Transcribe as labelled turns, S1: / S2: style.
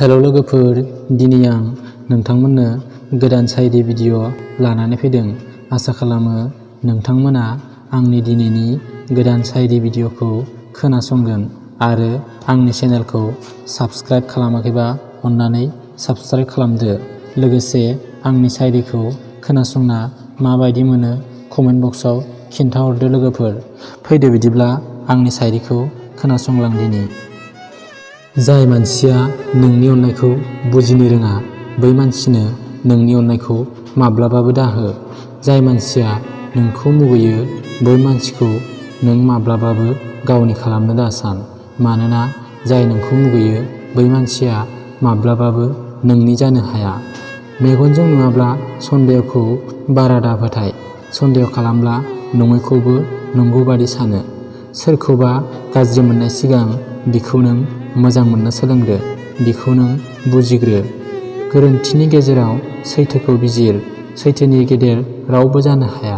S1: हेल' लोगोफोर, दिनै आं नोंथांमोननो गोदान साइरि भिडिअ लानानै फैदों। आसा खालामो नोंथांमोना आंनि दिनैनि गोदान साइरि भिडिअखौ खोनासंगोन आरो आंनि चेनेलखौ साबस्क्राइब खालामाखैबा अन्नानै साबस्क्राइब खालामदो। लोगोसे आंनि साइरिखौ खोनासंना माबायदि मोनो कमेन्ट बक्सआव खिन्थाहरदो लोगोफोर। फैदो बिदिब्ला आंनि साइरिखौ खोनासंलां दिनि। जाय मानसिया नोंनि अननायखौ बुजिनो रोङा, बै मानसिनो नोंनि अननायखौ माब्लाबाबो दाहो। जाय मानसिया नोंखौ मुगैयो, बै मानसिखौ नों माब्लाबाबो गावनि खालामनो दासान। मानोना जाय नोंखौ मुगैयो, बै मानसिया माब्लाबाबो नोंनि जानो हाया। मेगनजों नुवाब्ला सन्देहखौ बारा दाफोथाय। सन्देह खालामब्ला नङैखौबो नंगौ बादि सानो। सोरखौबा गाज्रि मोननाय सिगां बिखौ नों मोजां मोननो सोलोंदो। बिखौ नों बुजिग्रो। गोरोन्थिनि गेजेराव सैथोखौ बिजिर। सैथोनि गेदेर रावबो जानो हाया।